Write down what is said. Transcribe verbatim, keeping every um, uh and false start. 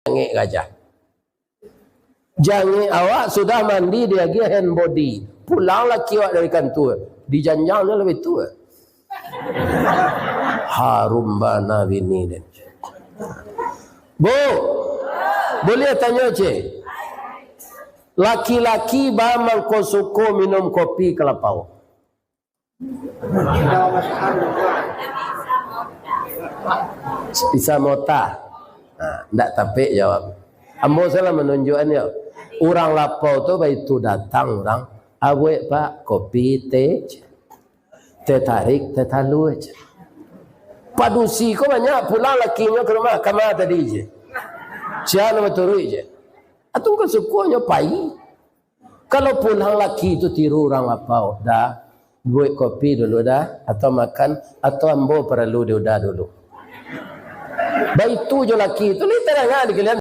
jangek gajah. Jangek awak sudah mandi, diagiah hand body. Pulang laki awak dari kantua, dijanjangnyo labiah tu. Harum bana bini den. Bu, buliah tanyo, ceh? Laki-laki ba mangko suko minum kopi ka lapau? Bisa mota. Nah, ndak tapek jawab. Ambo salah manunjuakan yo. Urang lapau tu baitu datang urang, "Abuik, Pak, kopi, teh." Teh tarik, teh talua je. Padusi ko banyak, pulang lakinyo ka rumah, "Kama tadi je? Sia nan baturuik je?" Atau kan sukonyo pai. Kalau pulang laki tu tiru urang lapau, "Dah, buek kopi dulu dah, atau makan, atau ambo paralu di uda dulu." Baitu jo laki tu, lai tadanga di kalian.